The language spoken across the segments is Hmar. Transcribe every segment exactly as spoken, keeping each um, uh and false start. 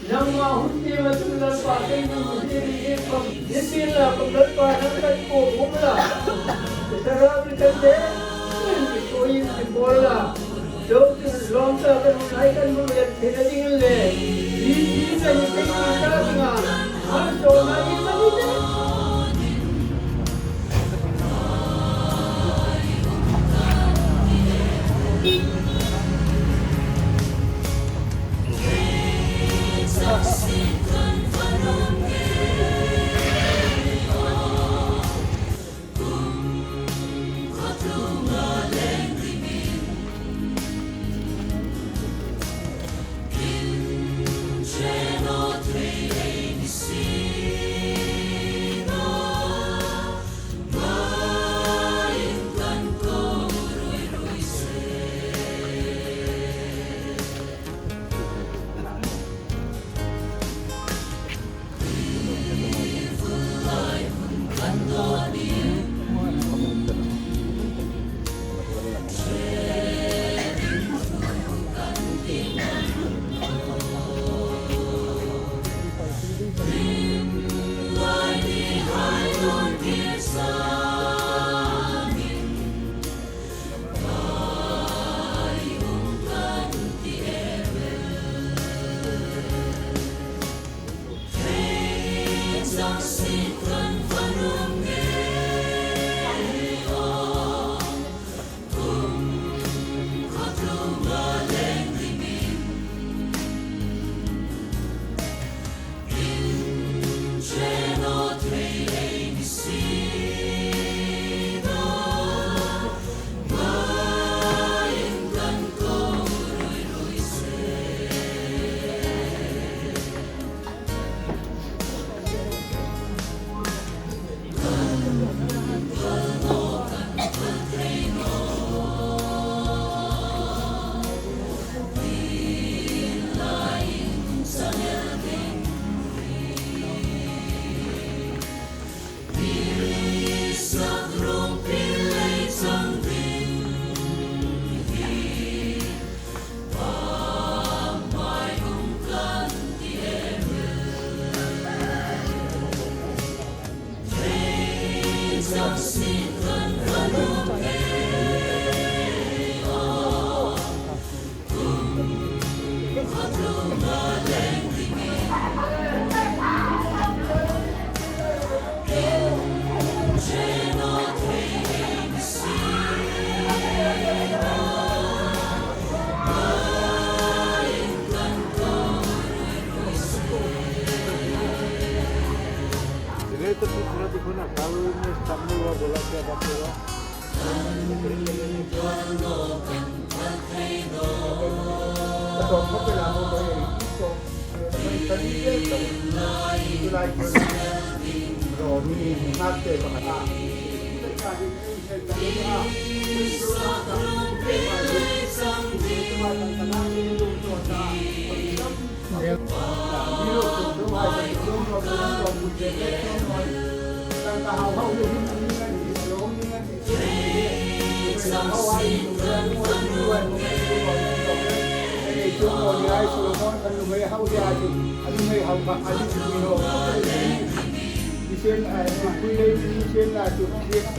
Nangma hun tiema chun Lalpa, keini mi hriet ni khawm, nisienlakhawm Lalpa nang kan ko um la. Thlarau kan de, min mi ko in mi bawl la. Lo tin lawm ta kan hun hai kan hmu let theina dingin le. Hi hi kan hi keini ta dinga. Har to na i mani de.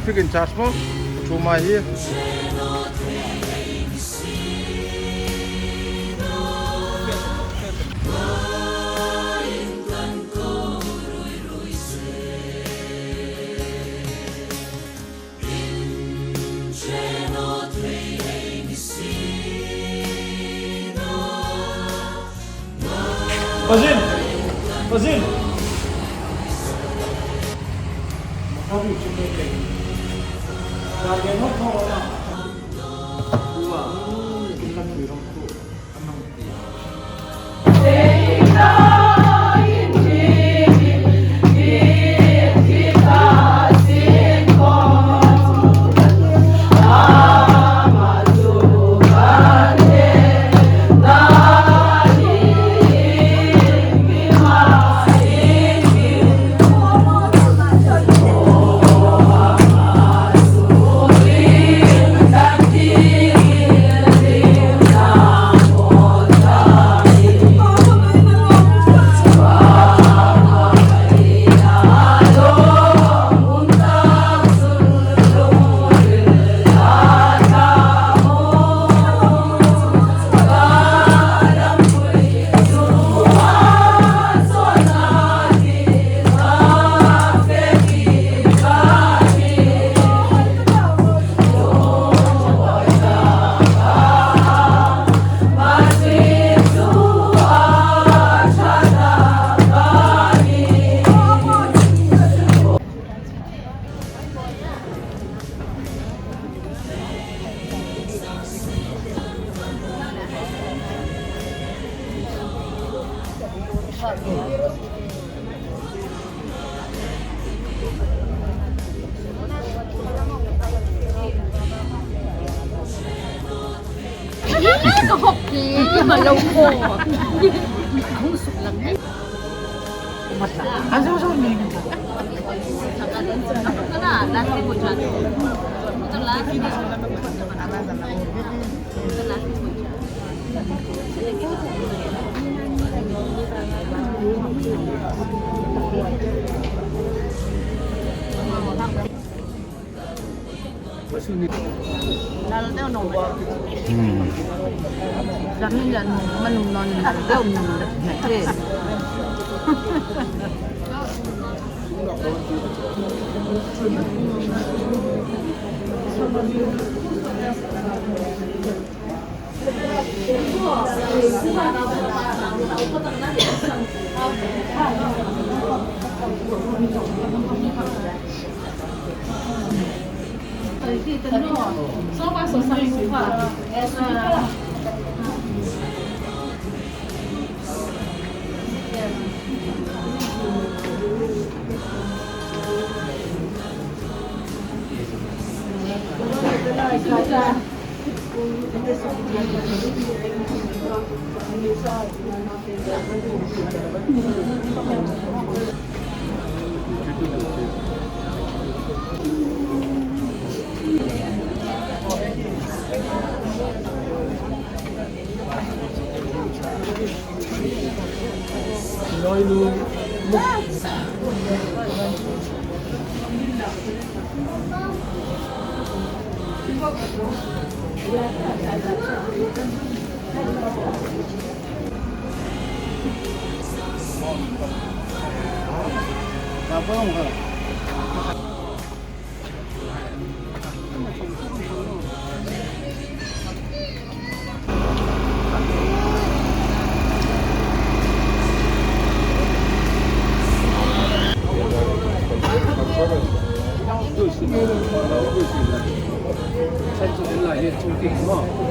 Chicken charge maw? Thu mai hi. Pazin! Pazin! Ka hawk hi ma lo ko. Hung suk lang ni. An zo zo ni. Lal deu naw. Hmm. Dam ni la nu, ma nu non lal deu ni. Oh.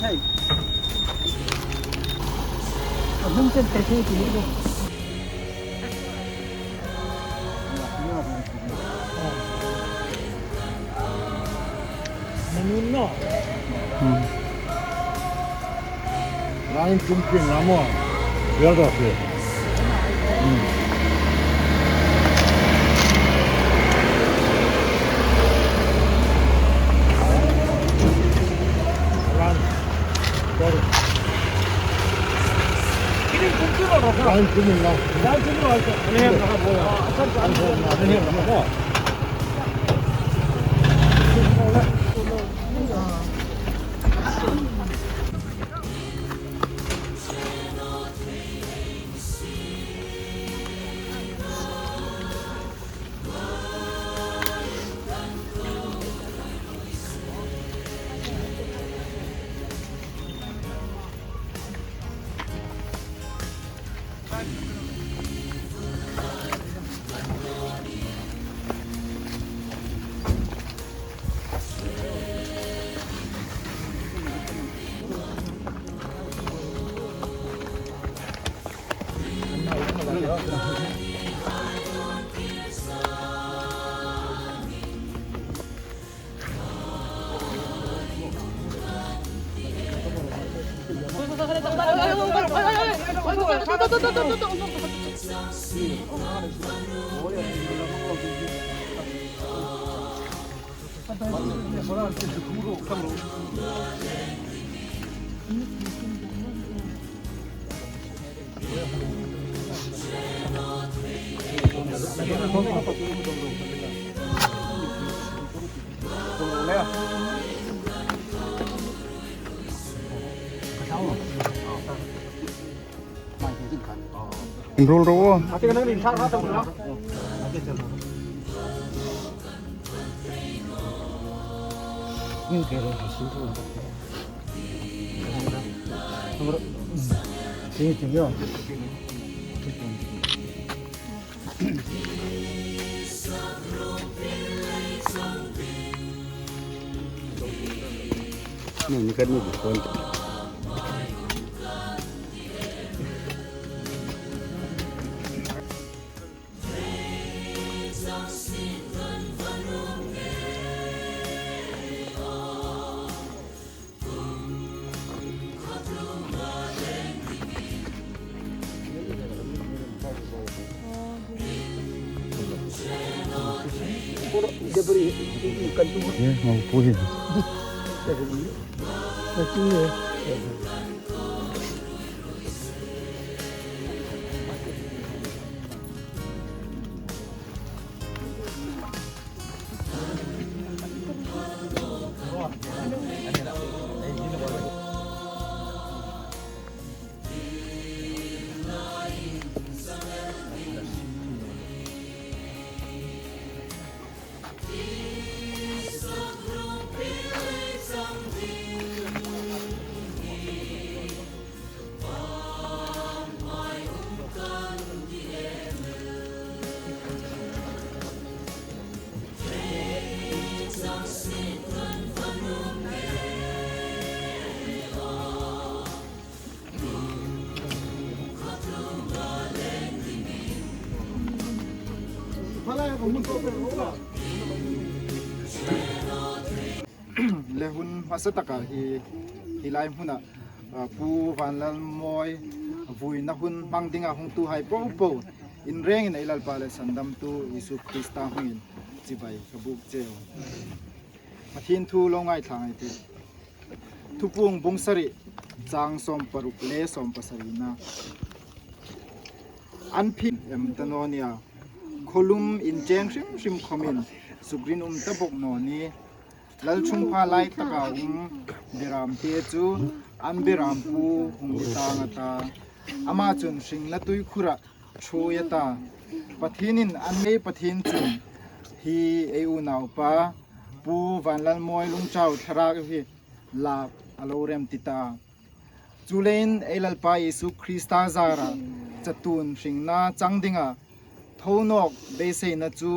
Hey. Line tum pin la mo. Bial da se. Line tum pin la. Rul ro. Le hun hmasa taka hi, hi lai hmuna, a, Pu Vanlalmawi vuina hun hmang dinga hungtuhai popo in rengin ei Lalpa le Sandamtu Isu Krista hmingin Chibai ka buk cheu. Pathien thu lo ngaithla ei tih. Thupuong bung sari chang sawm paruk le sawm pasarina. An phing em ta naw nia. Khawlum incheng hrim hrim khawmin sukrin um ta bawk naw ni. Lalṭhungpha lai taka um beram te chu an beram pu hung ni tang a ta. Ama chun hringna tuikhura ṭhuoi a ta. Pathienin an nei Pathien chun hi ei unaupa Pu Vanlalmawi Lungchau thlarau hi lak a lo rem ti ta. Chuleiin ei Lalpa Isu Krista zara chatuon hringna chang dinga thonawk beiseina chu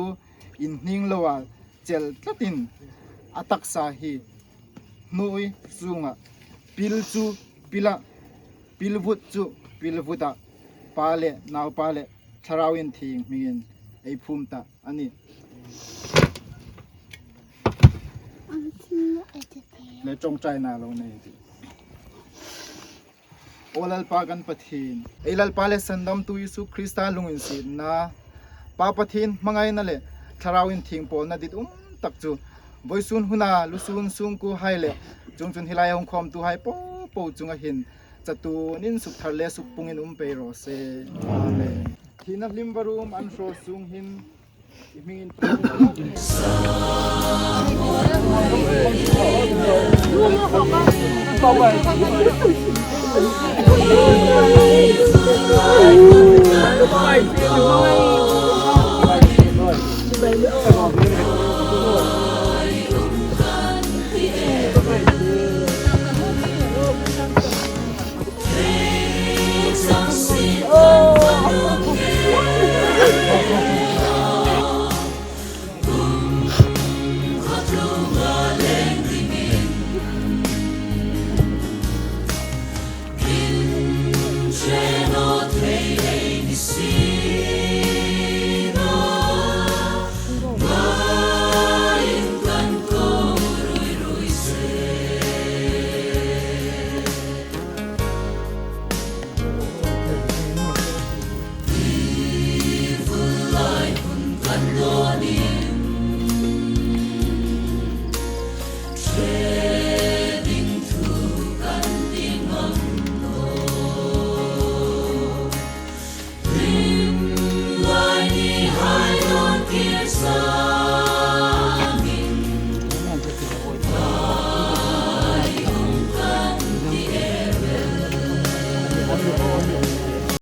inhning loa chel tlatin a taksa hi hnuoi sunga pil chu pila, pil vut chu pil vuta, Pa le Naupa le Thlarau Inthieng hmingin ei phum ta a nih. Le ṭawngṭaina lo nei ei tih. Aw Lalpa kan Pathien, ei Lalpa le Sandamtu Isu Krista lunginsietna, Pa Pathien hmangaina le Thlarau Inthieng pawlna dit um tak chu vawisun huna lusun sungkuohai le chuongchun hi laia hung khawmtuhai popo chunga hin chatuonin sukthar le sukpungin um pei raw se. Amen. Thina hlim varum an hraw sung hin